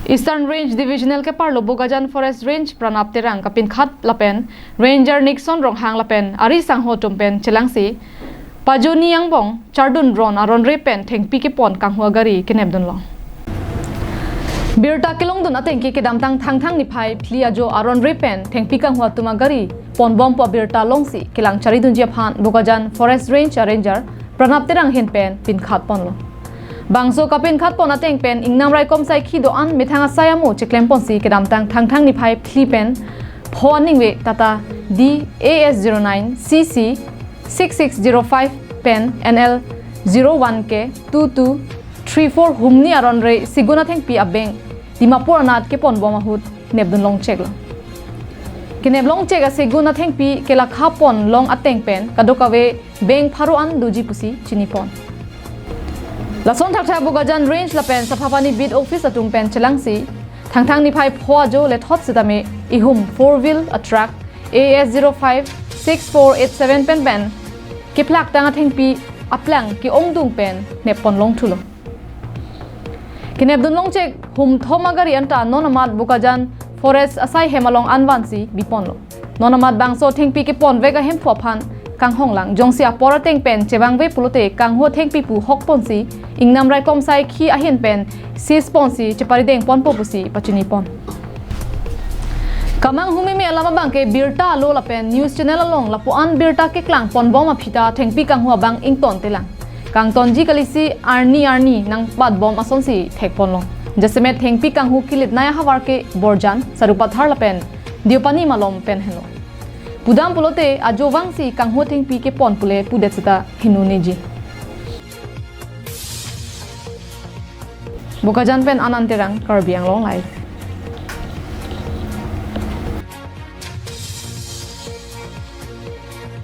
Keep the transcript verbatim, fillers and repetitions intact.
Eastern Range Divisional keparlo Bokajan Forest Range Pranab Terang kapinkhat lapen Ranger Nixon Ronghang lapen ari sangho atum pen chelangsi pajuni angbong chardun ron aron re pen thengpi kepon kanghu agari kenepdunlong. Birta kelongdun ateng ke kedamtang Thangthang niphai phli ajo aron re pen thengpi kanghu atum agari ponbompo abirta longsi kelang charidunji aphan Bokajan Forest Range a Ranger Pranab Terang ahin pen pinkhat ponlo. Bangso kapinkhat pon ateng pen ingnam raikom saikhi do-an methang asai amo cheklem ponsi kedamtang Thangthang niphai phli pen pho aningve Tata D A S zero nine C C six six zero five pen N L zero one K two two three four humni aron re segun athengpi abeng Dimapur anat keponbom ahut nepdunlong cheklo. Keneplong chek asegun athengpi kelakha ponlong ateng pen kadokave beng pharo an doji pusi chinipon. Lason thaktha Bokajan Range lapen Saphapani Beat Office atum pen chelangsi Thangthang niphai pho ajo lethot sitame ihum four wheel a truck A S zero five six four eight seven pen pen kephlaktang athengpi aplang ke-ongdung pen nepponlong thulo. Kenepdunlong chek humthom agari anta non amat Bokajan Forest asai hem along anvansi biponlo. Non amat bangso thengpi keponvek ahemphu aphan kanghonglang, jongsi apor ateng pen chevangve pulote kanghu thengpi pu hok ponsi ingnam raikom saikhi ahin pen seize ponsi cheparideng ponpo pusi pachinipon. Kamang humeme alam abang ke birta alo lapen news channel along lapu-an birta keklang ponbom aphita thengpi kanghu abang ingtontelang. Kangtonji kalisi arni arni nangpatbom asonsi thekponlong. Jasemet thengpi kanghu kilitnei ahavar ke Borjan, Sarupathar lapen Deopani malom pen henlo. Pudam pulote ajo vangsi kanghu thengpi kepon pule pudet seta hinu neji. Bokajan pen Anand Terang, Karbi Anglong Live.